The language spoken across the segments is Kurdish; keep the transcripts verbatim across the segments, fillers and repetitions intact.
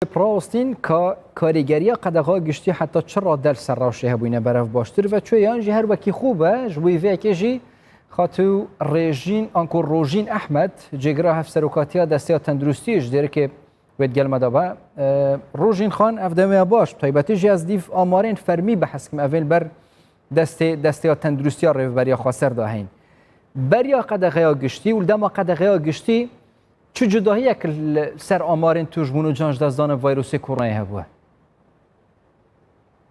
Rawestîn ka karîgeriya qedexa giştî heta çi rade li ser rewşê hebûyî ne berev baştir ve çûye yan jî her wekî xwe be, ji bo vê yekê jî Xatû Rêjîn anku Rojîn Ehmed, cêgira hevserokatiya Desteya Tenduristiyê ji Dêrikê wê di gel me de be. E, Rojîn Xan, ev demê baş. Taybetî jî ez dîv amarên fermî behs kim, evên li ber destê, Desteya Tenduristiya Rêveberiya Xweser de heyîn. Beriya qedexeya giştî û li dema qedexeya giştî çi cudahiyek li ser amarên tûjbûn û can ji destdanin vayrosê koronayê hebûye?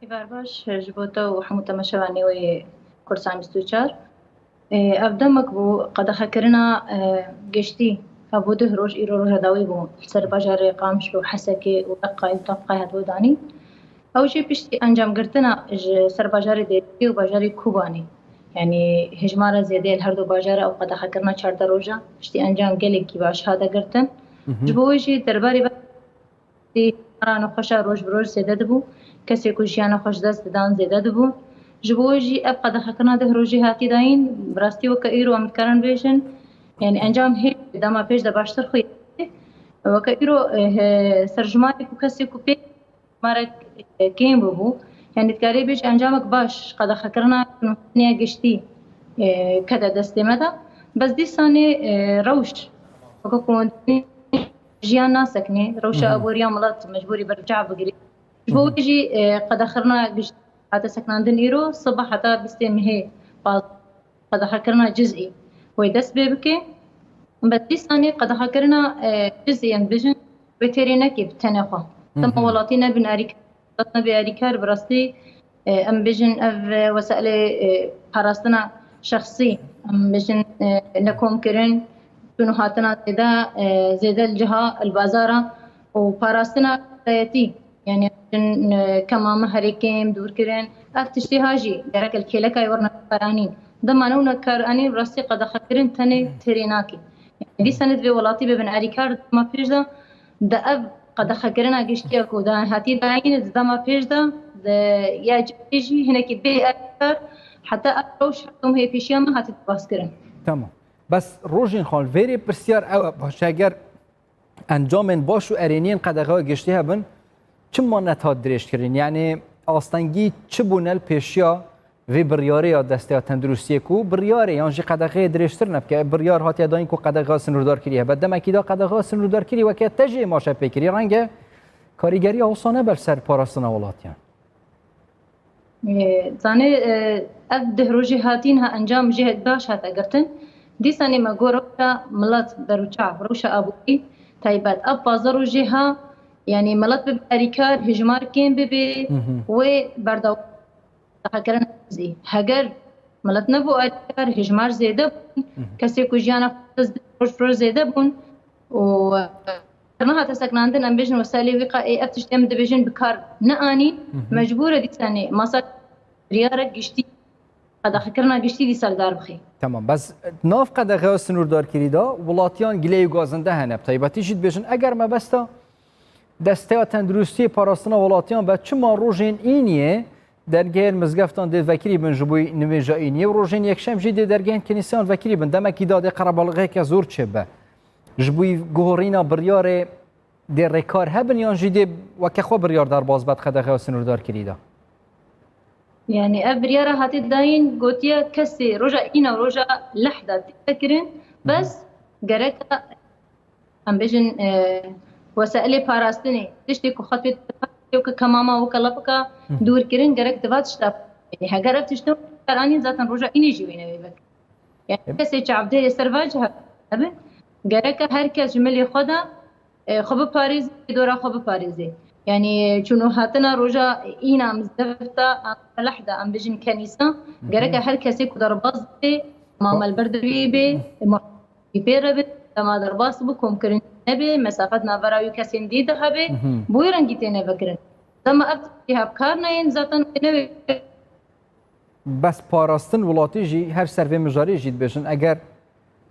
Îvar baş ji bo te û hemû temaşevanê wê Kursan bîst û çar. Ê, ev demek bû qedexekirina, e, giştî hebû duh roj, îro roja dawî bû li ser bajarê Qamişlo û Hesekê û Reqayê û Tafqayê hatibû danîn. Ew jî piştî encamgirtina ji ser bajarê Dêrikê û bajarê Kobanê. Yanî hejmara zêdeyê li her du bajara ew qedexekirina çardeh roja piştî encam gelekî baş hate girtin. Ji bo wê jî derbarê ve Tî nexweşa roj bi roj zêde dibû, kesê ku jiyana xwe ji dest didan zêde dibû. Ji bo wê jî ev qedexekirina deh rojî hatî dayîn, bi rastî weke îro em dikarin bêjin, yanî encam hê dema pêş de baştir xwe yê. Weke îro, eh, serjimarê ku kesê ku pê marek, eh, kêm bûbû, yanî dikarê bêjî encamek baş qedexekirina nûhaniya giştî, eh, kete destê me de. Bes dîsanê, eh, rewş, weke ku jiyan nasekine, rewşa aboriya milet mecbûrî berçav bigirî. Ji bo wê jî, e, qedexirina giştî hate sekinandin îro, siba heta bîstê mehê paz-, qedexekirina cizî wê dest pê bike. Bes dîsanê qedexekirina, e, cizî em bijin wê têrê neke bi tenê xwe. Dema welatî nebin erîkar, welat nebe erîkar, bi rastî, e, em bijin ev, e, wesailê, e, parastina şexsî, em bijin, e, nekomkirin, çûn û hatina zêde, e, zêde li ciha, li bazara û parastina kesayetî, yanî em bijin, e, kema me herê kêm dûr kirin. Ev tiştê ha jî gerek li kêlekayê werine karanîn. Dema ne wina karanîn, rastî qedexekirin tenê têrê nake. Yanî dîsa ne divê welatî bibin erîkar dema pêş de, di ev qedexekirina giştiya ku da hatî dayîn di dema pêş de, di ya cihê jî hinekî bê erkar, heta ev rewş her tim hê pêşiya me hatî derbas kirin. Tamam. Bes Rojîn Xan, vêrê pirsyar ew e, baş eger encamên baş û erêniyên qedexeya giştî hebin, çima nehat dirêjkirin? Yanî astengî çi bûne li pêşiya vê biryarê ya Desteya Tenduristiyê ku biryarê yan jî qedexeyê dirêjtir nebike? Biryar hatiye dayîn ku qedexeya sinûrdarkirî hebe. Demekî da qedexeya sinûrdarkirî weke tejê maşe pê kirî. Renge karîgeriya wisa nebe li ser parastina welatiyan. Ê, zanê, e, ev deh rojê hatîn ha encam jê baş hate girtin. Dîsanê me got rewşa milet berûçav, rewşa aborî taybet. Ev pazdeh rojê ha, yanî milet bibe erîkar, hejmar kêm bibe, wê berdewam qedexekirin zî. Heger milet nebû alîkar, hejmar zêde bûn, kesê ku jiyana xwe dest roj bi roj zêde bûn û nehate sekinandin, em bêjin weselê wî qa ê ev tiştê em dibêjin bi kar neanî, mecbûr e dîsanê masa biryarek giştî, qedexekirina giştî dîsa li dar bixî. Tamam, bes nav qedexeya sinûrdarkirî de welatiyan gileyê gazinde hene. Bi taybetî jî dibêjin, eger mebesta Desteya Tenduristiyê parastina welatiyan be, çima rojên îniyê dergehên mizgeftan dê vekirî bin ji bo nimêja îniyê û rojên yekşem jî dê dergehên kenîseyan vekirî bin? Demekî da dê qerebalixeke zor çêbe. Ji bo guhorîna biryarê dê rêkar hebin yan jî dê weke xwe biryar derbas be di qedexeya sinûrdarkirî de? Yanî ev biryara hatî dayîn, gotiye kesê roja îna û roja lehda tê kirin, bes gereke em bêjin, e, wesailê parastinê, tiştê ku xwe pê dike, weke kemama, weke lepika dûr kirin, gerek diva tişta. Yanî heger ev tiştin karanîn zaten roja înê jî wê newê vek. Yanî kesê çavdêrê ser va cih hebin, gereke her kes ji milê xwe de, e, xwe biparêzê, dora xwe biparêzê. Yanî çûn û hatina roja îna mizgefta, an lehda, em bêjin kenîsa, gereke her kesê ku derbas bê, mamel ber di wî bê, Wî pê re be, dema derbas bû, komkirin nebe, mesafet navbera wî kesên dî de hebe, bi wî rengî têne vekirin. Dema ev tiştî hevkar neyên, zaten wê newê. Bes parastin welatî jî, her ser vê mijarê jî dibêjin, eger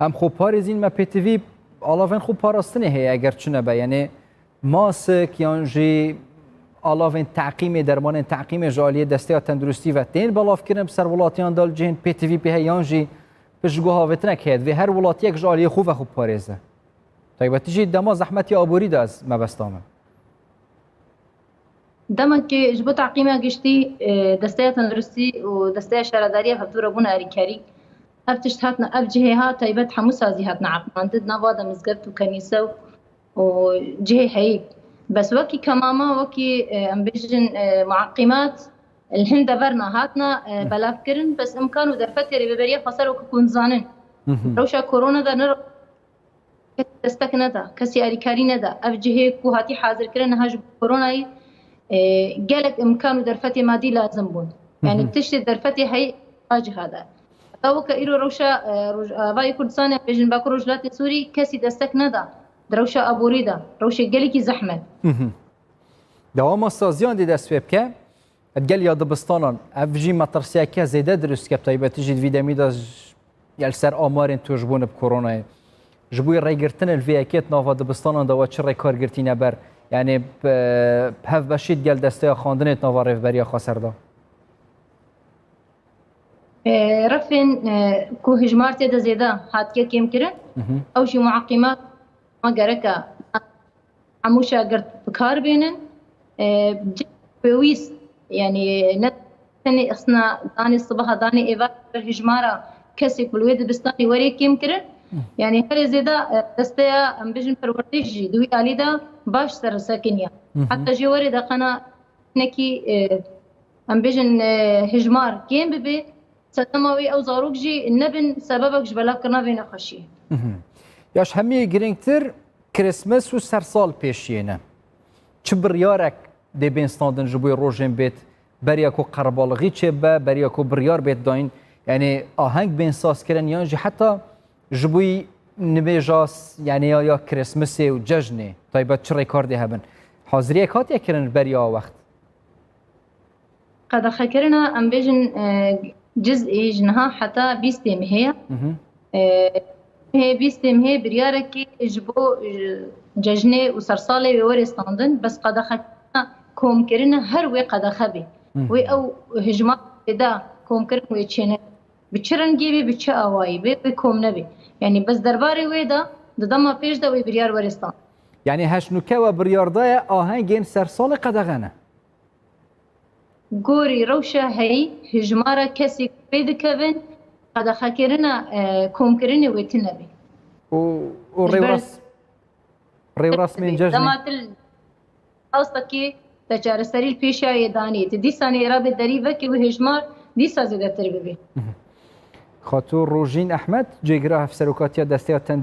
em xwe parêzîn, me pêtivî alavên xwe parastinê heye, eger çi nebe, yanî masik yan jî alavên teqîmê, dermanên teqîmê ji aliyê Desteya Tenduristî ve tên belavkirin, bi ser welatiyan de li cihên pêtivî pê heye yan jî piştguhavêtinek heye, divê her welatiyek ji aliyê xwe ve xwe biparêze. Taybetî jî dema zehmetiya aborî de ez mebesta min. Demekê ji bo teqîma giştî, e, Desteya Tenduristî û Desteya Şaredariya Hevdû re bûne alîkarî. Ev tişt hatina, ev cihê ha taybet hemû sazî hatina eqmandin, di nava de mizgeft û kenîse û, û cihê heyî. Bes wekî kemama, wekî, e, em bêjin, e, mueqîmat, li hin deverna hatina, e, belavkirin, bes imkan û derfetê rêveberiya xweser wekî ku hûn dizanin. Rewşa korona de ne kesî destek neda, kesî alîkarî neda. Ev cihê ku hatî hazirkirin niha ji bo koronayê, e, gelek imkan û derfetê madî lazim bûn. Yanî tiştê derfetê heyî a ciha de. Heta weke îro rewşa, e, Rojavayê Kurdistanê, bêjin Bakur Rojhilatê Sûrî, kesî destek neda. Di rewşa aborî de, rewşê gelekî zehmet. Dewama saziyan dê dest pê bike. Gel ya dibistanan, ev jî metirsiyeke zêde dirust dike, bi taybetî jî di vî demî de j-, gel ser amarên tûjbûn bi koronayê. Ji bo rêgirtinê li vê yekê di nava dibistanan de we çi rêkar girtîne ber? Yanî bi hevbeşî digel desteya xwendinê di nava rêveberiya xweser de? E, refên, e, ku hijmar tê de zêde hatiye kêmkirin, ew jî mueqîmat ma gereke hemû şagirt bi kar bênin. E, cih pêwîst, yanî ne tenê xistina danê sibaha, danê êvar hijmara kesê ku li wê dibistanê werê kêm kirin. Yanî herê zêde, e, desteya, em bêjin, perwerdê jî di wî alî de baş sersekiniya. Heta jê werê de qena hinekî, e, em bêjin, e, hijmar kêm bibe, sedema wê ew zarok jî nebin sebebek ji belavkirina vê nexweşiyê. Ya ji hemiyê girîngtir, Kirismes û sersal pêşiyê ne. Çi biryarek dê bên standin ji bo rojên bêt, beriya ku qerebalixî çêbibe, beriya ku biryar bêt dayîn, yanî aheng bên sazkirin yan jî heta ji bo nimêja s-, yanî ya, ya Kirismesê û cejnê taybet çi rêkar dê hebin? Haziriyek hatiye kirin ji beriya wext? Qedexekirina, em bêjin, e, cizî ji niha heta bîstê mehê ye. E, mehê bîstê mehê biryarekî ji bo, e, cejnê û sersalê wê werê standin, bes qedexekirina komkirine her wê qedexe bê. Wê ew hijmar pêda komkirin wê çêne. Bi çi rengî bê, bi çi awayî bê, wê kom nebê. Yanî bes derbarê wê de di dema pêş de wê biryar werê standin. Yanî heşt nûke we biryar daye ahengên sersalê qedexe ne. Gorî rewşa heyî, hijmara kesê ku pê dikevin, qedexekirina, e, komkirinê wê tune be. Û, û rêwras-, rêwrasmên cejnê. Dema tu li astekî te çareserî li pêşiya yê danî, tu dîsa nêra bê derî vekî û hijmar dîsa zêdetir bibî. Xatû Rojîn Ehmed, cêgira hevserokatiya Desteya Tenduristî